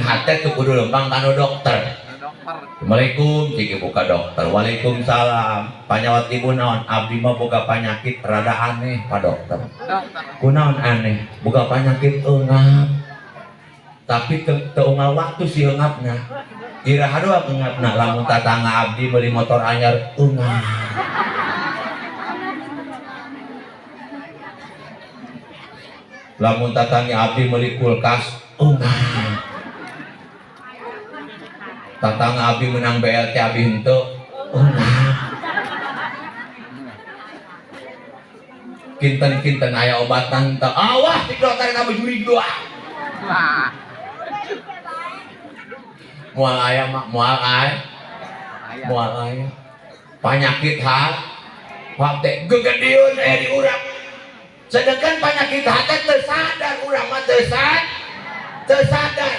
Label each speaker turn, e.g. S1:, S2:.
S1: Hate teu kudu lempang kanu dokter. Assalamualaikum, cik buka dokter. Waalaikumsalam. Panyawat ibu naon? Abdi mah boga penyakit rada aneh, Pak Dokter. Kunaon aneh? Boga penyakit eungap. Tapi teu unggal waktu sih eungapna. Iraha doang eungapna, lamun tatangga abdi meuli motor anyar, eungap. Lamun tatangga abdi meuli kulkas, eungap. Tatangga abdi menang BLT, abdi henteu, eungap. Kinten-kinten aya obatan teu? Awas di dokter eta jurig doa. Moal aya mah, moal aya. Moal aya. Panyakit hate gegedeun aya di urang. Sedangkan penyakit hate teu sadar, urang mah teu sadar.